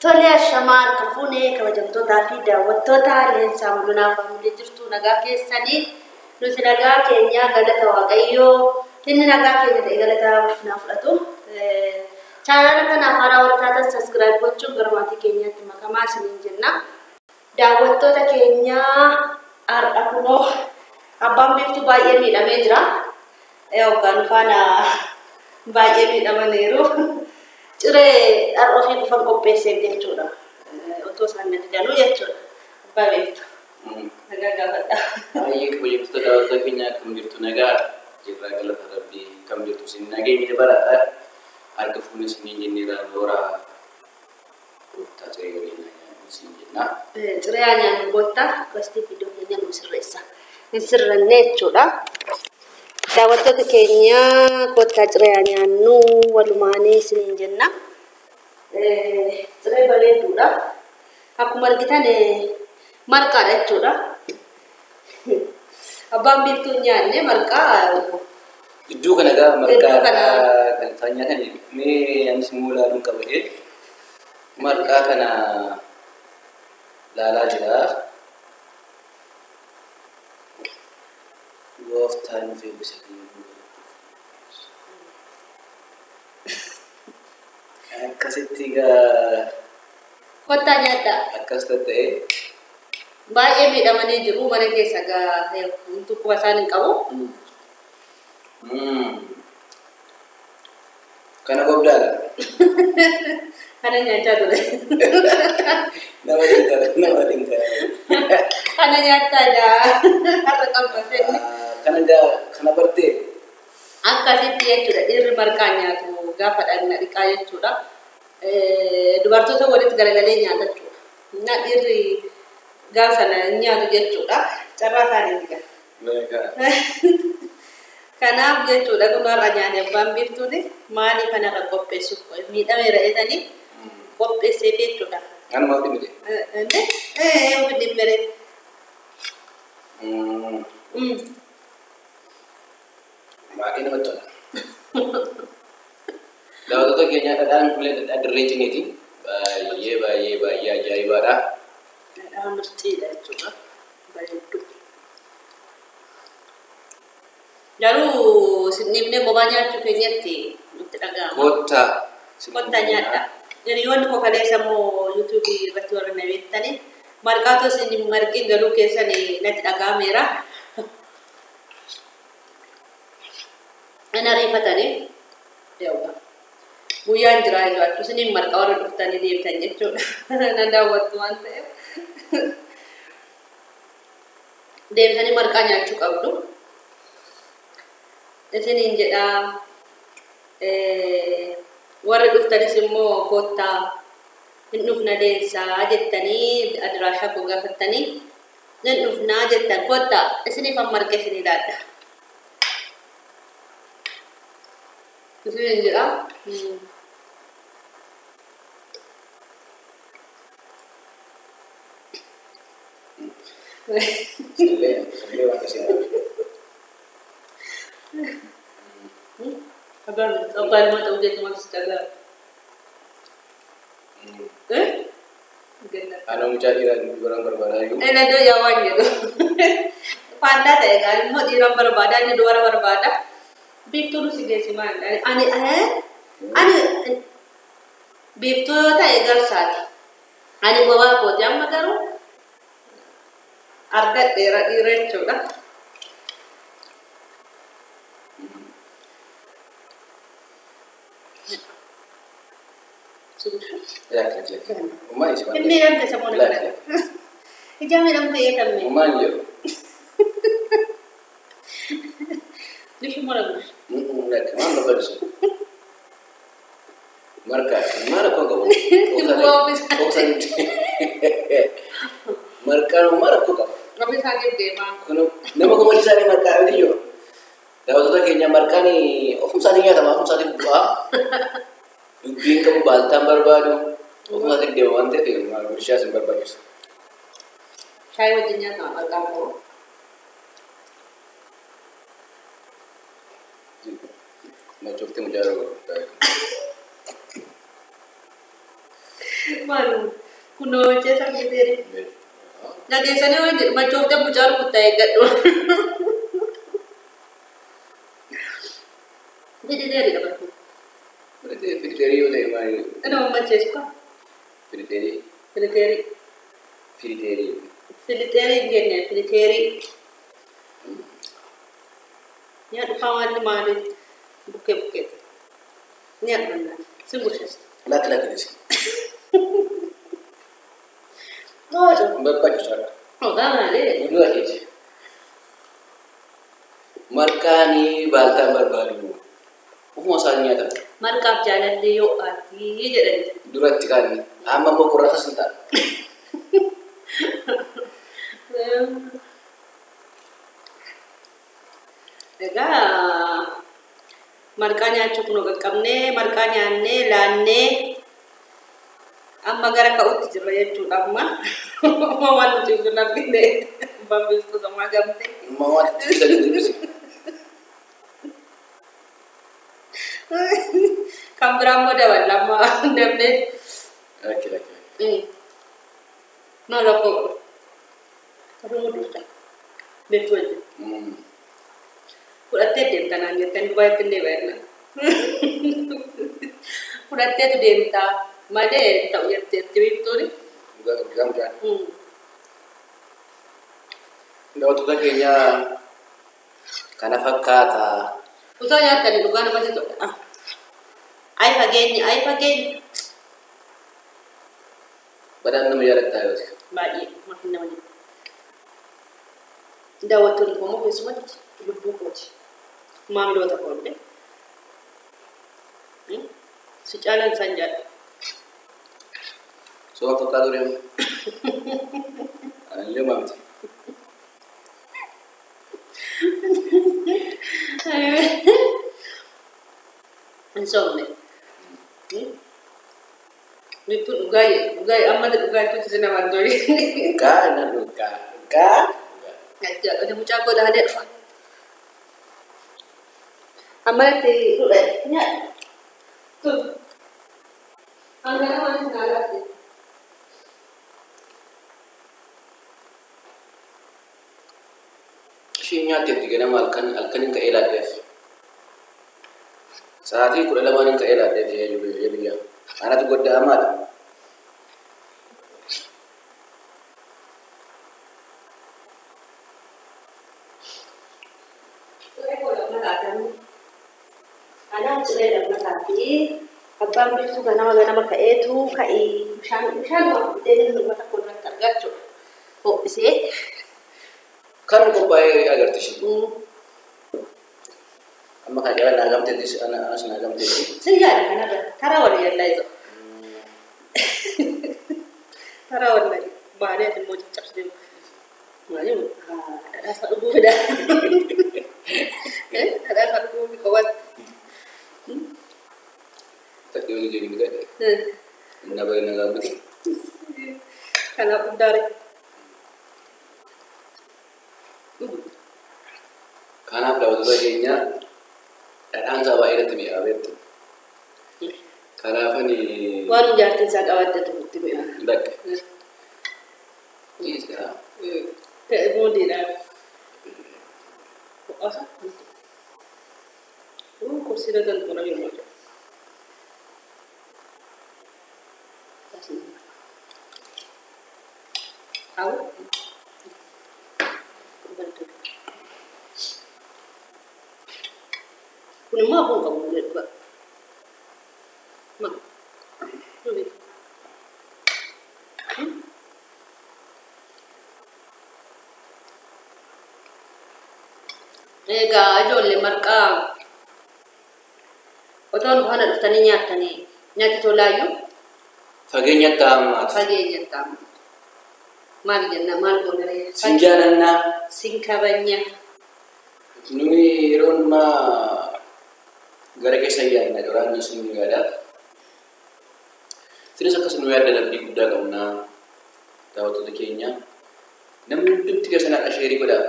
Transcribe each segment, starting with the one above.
Tole ashamaa harka fuunee kabajamtootaa fi daawwattoota Leensaa Mul'inaa Faamilee jirtu nagaa keessanii nuti nagaa keenya galata Waaqayyoo inni nagaa keenya ta'e galata ulfinaa fudhatu. Chaanaala kanaaf haaraa warra taatan subscribe gochuun gara maatii keenyaatti makamaa isiniin jenna. Daawwattoota keenya har'a kunoo abbaan biiftuu baay'ee miidhamee jira. Hoggaan faana baay'ee miidhamaniiru. Ciree har'a ofii dhufan qopheesseef jechuudha. Otoo isaan na didanuu jechuudha. Abbaa biiftuu. Nagaa gaafadha. Baay'ee kabajamtoota daawwattoota keenya akkam jirtu nagaa jirraa galata rabbii akkam jirtu isin nageenya baraadha. Harka fuunee isiniin jenneera nooraa gooftaa ciree waliin nyaannu isin jenna. Ciree haa nyaannu goottaa gosti viidiyoo keenya nu sirreessa. Hin sirranne jechuudha. Daawwattoota keenya kottaa ciree haa nyaannu walumaanii isiniin jenna. Ciree bareedduudha. Akkuma argitan marqaadha jechuudha. Abbaan biiftuu hin nyaanne marqaa. Iddoo kana gaa marqaa kan isaan nyaatan mee anis immoo ilaaluun qaba jedhee marqaa kana ilaalaa jira. Gooftaan nuuf eebbisa. Akkasitti gaa. Kottaa nyaadhaa. Akkas ta'e. Baay'ee miidhamanii jiru mana keessa gaa dhukkuba isaan hin qabu. Kana gobdaadha. Kana nyaachaa ture. Nama dinqaa nama dinqaa. Kana nyaachaa jaa har'a qabmasee. Kana gaa kana bartee. Akkasitti jechuudha dhiirri marqaa nyaatu gaafa dhagna dhiqaa jechuudha. Dubartoota walitti garagalee nyaata jechuudha. Na dhiirri gaafa sana nyaatu jechuudha. Carraa isaanii gaa. Kanaaf jechuudha kun har'a nyaanne abbaan biiftuuni maaliif kanarra qopheessuuf miidhameera jedhanii qopheesseef jechuudha. Anuma ofi miti. Ofi dhimmere. Baay'ee namatti tola. Daawwattoota keenya dhadhaan kunneen dhadhaa dirree ciniiti. Baay'ee baay'ee baay'ee ajaa'ibaadha. Dhadhaa mirciidha jechuudha. Bareedduu. Garuu sinniifnee kophaa nyaachuu keenyatti nutti dhaga'ama. Kottaa. Kottaa nyaadha. Hiriyoonni koo kaleessa immoo yuutuubii irratti warra na beektanii marqaatoo isin marqiin galuu keessan natti dhaga'ameera. Hin ariifatanii guyyaan jiraa jechuudha. Isiniin marqaa warra dhuftanii deemtan jechuudha. Na daawwattu waan ta'eef. Deemtanii marqaa nyaachuu qabdu. Isiniin jedhaa warri dhuftanis immoo kottaa hin dhufna Leensaa jettanii adiraashaa koo gaafattanii hin dhufnaa jettan kottaa isiniif marqee isinii laadha. Isiniin jedhaa. Sallee waan akkasii. Abbaan ilma ta'uu jechuun si dhaga'ama. Ana mucaa dhiiraa dubaraan barbaadaa jiru. Inni iddoo yaa waan jedhu. Faallaa ta'e gaa immoo dhiiraan barbaada inni dubara barbaada. Biiftuun si geessi maal? Ani ani biiftuu yoo ta'e garsaati. Ani bobaa kooti amma garuu argadheera dhiira jechuudha. Miidhamte sammuu nama. Ija miidhamte eegamme. Uumaan jiru. Bishii mura gushi. Waan barbaachisu. Marqaa maal akkoo qabu? Marqaan maal akkoo qabu? Ofii isaatiif deemaa. Nama komachiisaa marqaa miti jiru. Daawwattoota keenya marqaan ofuma isaatiin nyaatama ofuma isaatiin bu'aa. Dubbiin qabu baaltaan barbaadu ofuma isaatiin deema waan ta'eef gurshaas hin barbaachisu. Shaayii wajjin nyaatama marqaan koo. Machoofte mucaa yeroo. Maal kunoo macheessa filiteerii. Dhageessanii waan jedhu machoofte mucaa rukuttaa eeggadhu. Filiteerii dha barku. Filiteerii yoo ta'e maali? Nama macheessu kaa. Filiteerii. Filiteerii. Filiteerii. Filiteerii hin jenne filiteerii. Nyaadhu kaa maalli maali bukkee bukkee. Nyaadhu mannaa sin gursheessa. Lakki lakki dhisi. Nootu. Barbaachisu akka. Ogaa maali? Dura keessa. Marqaanii baaltaan barbaadu. Ufuma isaan nyaatan. Marqaaf jaalallee yoo aatii jedhani. Duratti kaanni. Amma immoo qorraasas hin ta'a. Egaa marqaa nyaachuu kunoo qaqqabnee marqaa nyaannee laannee amma gara ka'utti jirra jechuudha amma. Amma waan nuti hin argine bambistu samaa gamte. Amma waan itti dubbise. Kan biraa immoo daballa amma dabnee. Lakki lakki. Maal rakkoo qabu? Dursa. Beektu wajjin. Fudhattee deemta naan jettan Dubaayitti illee baay'ina. Fudhatteetu deemta malee ta'u jetteetti beektuuni. Dhugaa mucaan. Daawwattoota keenya kana fakkaata. Osoo nyaattanii dhugaa namatti tola. Ayi fageenyi ayi fageenyi. Badaan nama jaalattaa yooti. Baay'ee maatiin nama jibba. Daawwattoonni koo immoo keessumatti lubbuu kooti. Maamiloota koo illee. Si caalaan isaan jaalladha. Soba fakkaatu deemu. Anillee maamti. Hin soomne. Bittuu dhugaa dhugaa amma dhugaa jechuutti si nama toli. Dhugaa na dhugaa dhugaa. Ajaa'iba mucaa koo laalee dhufa. Ammalatti dhugaa nyaadha. Tun. Hangana waan isin alaatti. Isheen nyaatteetti ganama halkan halkaniin ka'ee laaddeef. Sa'aatii 12 ka'ee laaddeef ishee biyya. Anatu godda'amaadha. Anaan ciree lammataa fi abbaan biiftuu ganama ganama ka'eetu ka'ee bishaan bishaan fidee uummata koo irratti argaa ho'isee. Kan qophaa'ee agarti ishee. Amma kana jala naa gamteetti anas naa gamteetti. Sin yaada kanarra karaa walii yallaa isa. Karaa walii baanee ati immoo caccabsitee maali dhadhaa isaa dhuguu fida. Dhadhaa isaa dhuguu fi kophaatti. Takkii waliin jennu ta'e. Inni bari nagaa miti. Kanaaf guddaare. Kanaaf daawwattoota keenya dhadhaan isaa baay'ee natti mi'aa beektu. Kanaafani. Waan jaartiin isaa qabaattetu itti mi'aa. Bakka. Dhiisaa. Ta'e boondiidha. Ho'asa. Kursiirra kan xumura jiru maal jedhu. Awu. Kun immoo hafuun qabu malee dhugaa. Ma. Dhugi. Egaa ijoollee marqaa otoo nu faana dhuftanii nyaattanii nyaatti tolaayyuu Fageenyatti haammaatu. Fageenyatti haammaatu. Maal jenna maal goonaree? Sin jaalannaa. Sin kabanya. Nuni yeroo hundumaa gara keessa yaadna joraan sun nu yaada. Isinis akkas nu yaadda abdii guddaa qabna. Daawwattoota keenya. Namni hundumti keessan har'a sheerii godhaa.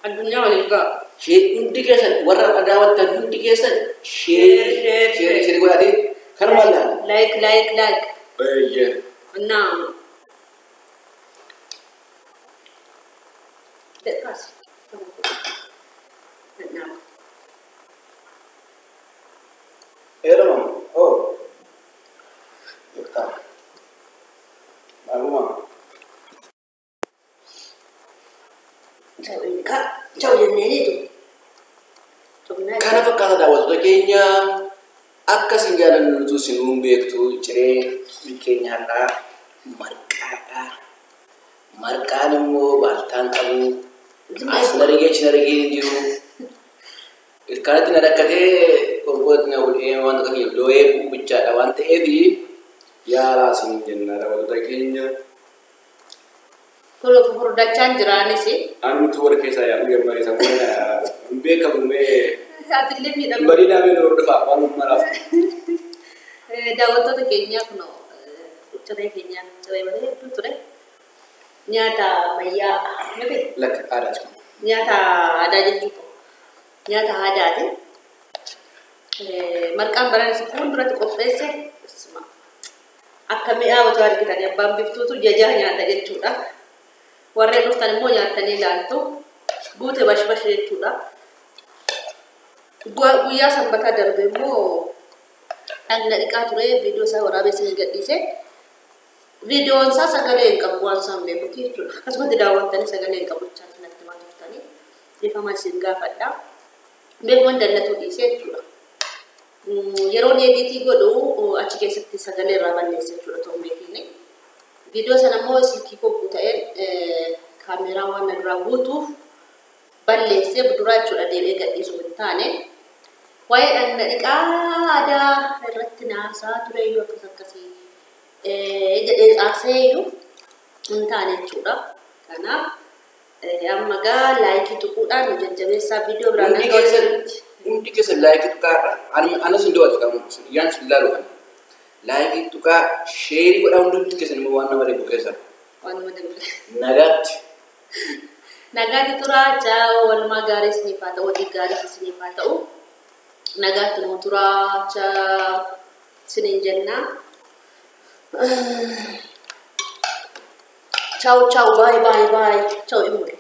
Addunyaa waliin ga'a. Hundi keessan warra daawwattan hundi keessan sheerii sheerii sheerii godhaatee kan maal laala? Like like like. Eeyyee. Innaa Deqqaas. Innaa. Hello, mama. Oh. Doktar. Maaluma. Ciao jenneeniitu. Kana fakkaata daawwattoota keenya akka isin jaalannu isin nuun beektu ciree keenya har'aa marqaadha. Marqaan immoo baaltaan qabu. As na rigee achi na rigee hin jiru. Ilkaanatti na rakkatee qoonqootti na godhee waan tokko keenya looyee bu'uu bichaadha waan ta'eef yaalaa isin jenna daawwattoota keenya. Tole furdachaan jiraanis. Anumtu warra keessaa yaa'u yemmuu isa kun hin beekamu mee Atillee miidhamu. bareedaa mee nu hordofaa waan ummaraaf. Daawwattoota keenya kun ciree keenya ciree bareedduu ture. Nyaata ammayyaa miti Lakka aadaati kun. nyaata aadaa jechuudha. Nyaata aadaati. Marqaan baraan fuulduratti qopheesse akka mi'aa otoo argitanii abbaan biftuutu jajaa nyaata jechuudha. Warreen dhuftan immoo nyaatanii ilaaltu. Guute bashbash jechuudha. Guyyaa sanbataa darbe immoo dhagna dhiqaa ture viidiyoo isaa waraabee isin gadhiise. Viidiyoon isaa sagalee hin qabu waan isaan beekuti jechuudha. Akkasumatti daawwattanii sagalee hin qabu jechaa natti himaa turtanii dhiifama isin gaafadha. Beekuun dallatuu dhiise jechuudha. Yeroon ediitii godhu achi keessatti sagalee irraa balleessa jechuudha otoo hin beekiin. Viidiyoo sana immoo silkii koo guuta'een kaameeraa waan na duraa guutuuf balleessee duraa jechuudha deebi'ee gadhiisuu hin taane. Waa'ee dhagna dhiqaa aadaa irratti naasaa ture iyyuu akkas akkasii jedhee haasa'ee iyyuu hin taane jechuudha. Kanaaf amma gaa laayikii tuquudhaan nu jajjabeessaa viidiyoo biraan Hundi keessan hundi keessan laayikii tuqaadha. Anas hin daawwatu qabu. Yaan sun ilaalu kana. Laayikii tuqaa sheerii godhaa hundumti keessan immoo waan nama dhibu keessan. Waan nama dhibu. Nagaatti. Nagaatti turaa ciao walumaa gaarii isiniif haa ta'u hojii gaarii isiniif haa ta'u. Nagaatti nuu turaa ciao isiniin jennaa. Ciao ciao bye bye bye ciao imure.